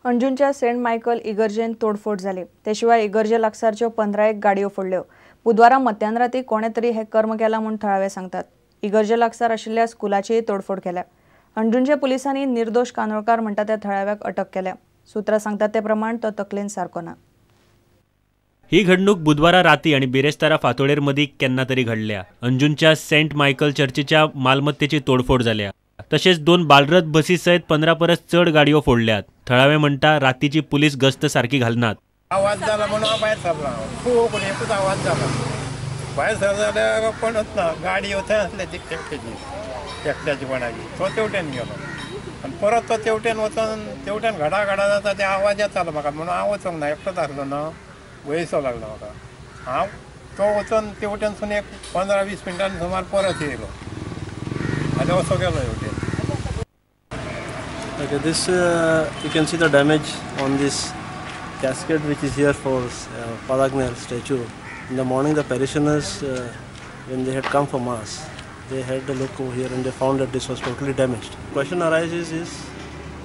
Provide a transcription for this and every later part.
अंजुंच्या Saint Michael इगर्जेन तोडफोड जाली. ते शिवाय इगर्जे लागसारच्यो 15 गाडयो फोडल्यो. बुधवारा मध्यानराती कोणे तरी हे कर्म केला म्हूण थळावे सांगतात. इगर्जे लागसार आशिल्ल्या स्कुलाचीय तोडफोड केल्या. अंजुंच्या पुलिसांनी निर्दोष कानोळकार म्हणटा त्या थळाव्याक अटक केल्या. सूत्रां सांगतात ते प्रमाण तो तकलेन सारको ना. ही घडणूक बुधवारा राती आणि बिरेस्तारा फांतोडेर मदीं केन्ना तरी घडल्या. अंजुंच्या सेंट मायकल चर्चीच्या मालमत्तेची तोडफोड जाल्या. तशेंच 2 बालरथ बसी सयत 15 परस चड गाडयो फोडल्यात. थळावे म्हणटा रातीची पुलीस गस्त सारकी घालनात. आवाज जाला म्हणून हांव भायर सरला, खूब एकूच आवाज जाला. भायर सरलो जाल्यार कोणच ना, गाडी थंय आसली एकट्याची एकट्याची कोणाची, तो तेवटेन गेलो आनी परत तो तेवटेन वचून तेवटेन घडा घडा जाता ते आवाज येतालो म्हाका, म्हणून हांव वचूंक ना, एकटोच आसलो ना, वयसो लागलो म्हाका. हांव तो वचून तेवटेनसून एक 15-20 मिनटांनी सुमार परत येयलो आनी असो गेलो हेवटेन. Okay, this you can see the damage on this casket which is here for Father Agnel statue. In the morning, the parishioners, when they had come for mass, they had a look over here and they found that this was totally damaged. Question arises is,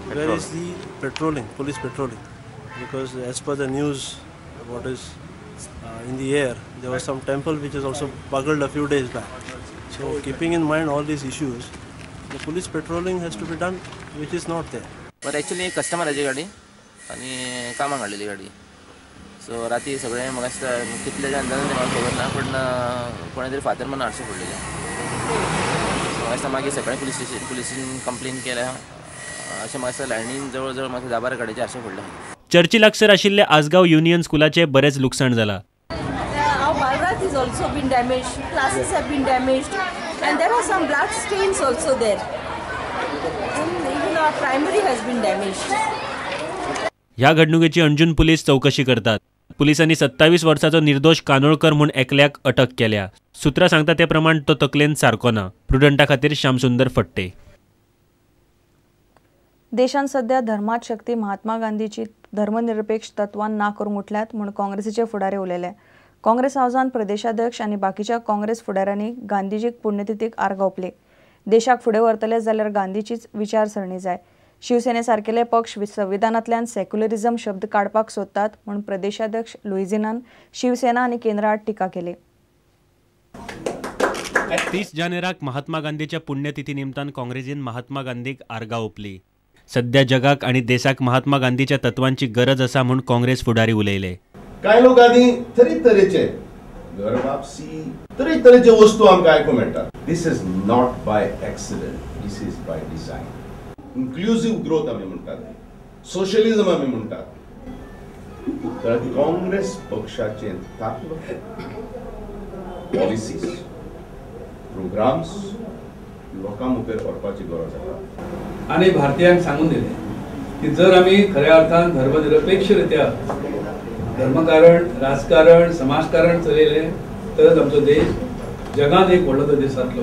where is the patrolling, police patrolling? Because as per the news, what is in the air, there was some temple which is also buggled a few days back. So keeping in mind all these issues, the police patrolling has to be done, which is not there. But actually कस्टमराची गाडी आनी कामाक हाडलेली गाडी. So राती सगळें म्हाका दिसता कितल्याच्या अंदाजान तें म्हाका खबर ना, पूण कोणें तरी फातर मारून आरशे फोडलेले. सो म्हाका दिसता मागीर सकाळीं पुलीस स्टेशन पुलिसीन कंप्लेन केल्या. अशें म्हाका दिसता लायनीन जवळ जवळ म्हाका 10-12 गाडयेचे आरशे फोडले. चर्ची लागसर आशिल्ल्या आसगांव युनियन स्कुलाचें बरेंच लुकसाण जाला. Our Balrath is also been damaged, classes have been damaged, and there are some blood stains also there. And even our primary has been damaged. ह्या घडणुकेची अंजुन पुलीस चौकशी करतात. पुलिसांनी 27 वर्साचो निर्दोष कानोळकर म्हूण एकल्याक अटक केल्या. सूत्रां सांगता ते प्रमाण तो तकलेन सारको ना. प्रुडंटा खातीर श्यामसुंदर फट्टे. देशांत सध्या धर्मात शक्ती महात्मा गांधीची धर्मनिरपेक्ष तत्वां ना करूंक उठल्यात म्हूण काँग्रेसीचे फुडारी उलयले. काँग्रेस हावजान प्रदेशाध्यक्ष आनी बाकीच्या काँग्रेस फुडाऱ्यांनी गांधीजीक पुण्यतिथीक आर्गां ओंपली. देशाक फुडें व्हरतले जाल्यार गांधीचीच विचारसरणी जाय. शिवसेने सारकेले पक्ष संविधानांतल्यान सेक्युलरिझम शब्द काडपाक सोदतात म्हूण प्रदेशाध्यक्ष लुईझिनान शिवसेना आनी केंद्रा आड टिका केली. 30 जानेराक महात्मा गांधीच्या पुण्यतिथी निमतान काँग्रेसीन महात्मा गांधीक आर्गां ओंपली. सध्या जगाक आनी देशाक महात्मा गांधीच्या तत्वांची गरज आसा म्हूण काँग्रेस फुडारी उलयले. कांय लोक आदी तरेतरेचे घर वापसी तरेतरेचे वस्तू आमकां आयकूंक मेळटा. This is not by accident, this is by design. Inclusive growth आमी म्हणटात, सोशलिझम आमी म्हणटात. तर काँग्रेस पक्षाचें तत्व, पॉलिसीज, प्रोग्राम्स लोकां मुखार व्हरपाची गरज आसा. आनी भारतीयांक सांगून दिलें की जर आमी खऱ्या अर्थान धर्मनिरपेक्षरित्या धर्मकारण, राजकारण, समाजकारण चलयलें तरच आमचो देश जगांत एक व्हडलो देश जातलो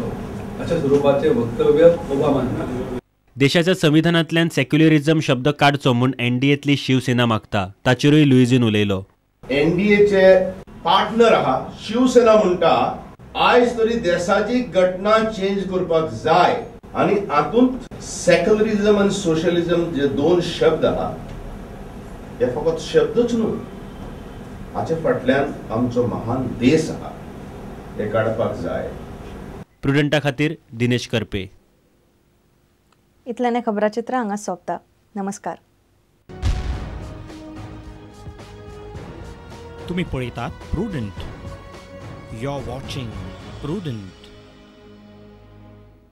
अशा स्वरुपाचें वक्तव्य ओबामान केलें. देशाच्या संविधानांतल्यान सेक्युलरिझम शब्द काडचो म्हूण एनडीएतली शिवसेना मागता. ताचेरूय लुईझीन उलयलो. एनडीएचे पार्टनर आहा शिवसेना म्हणटा आयज तरी देशाची घटना चेंज करपाक जाय आनी हातूंत सेक्युलरिझम आनी सोशलिझम जे दोन शब्द आहा हे फकत शब्दच न्हू, हाचे फाटल्यान आमचो महान देश आहा, हे काडपाक जाय. प्रुडंटा खातीर दिनेश करपे. इतल्याने खबराचित्र हांगा सोंपता. नमस्कार. तुम्ही पळयतात Prudent. You are watching Prudent.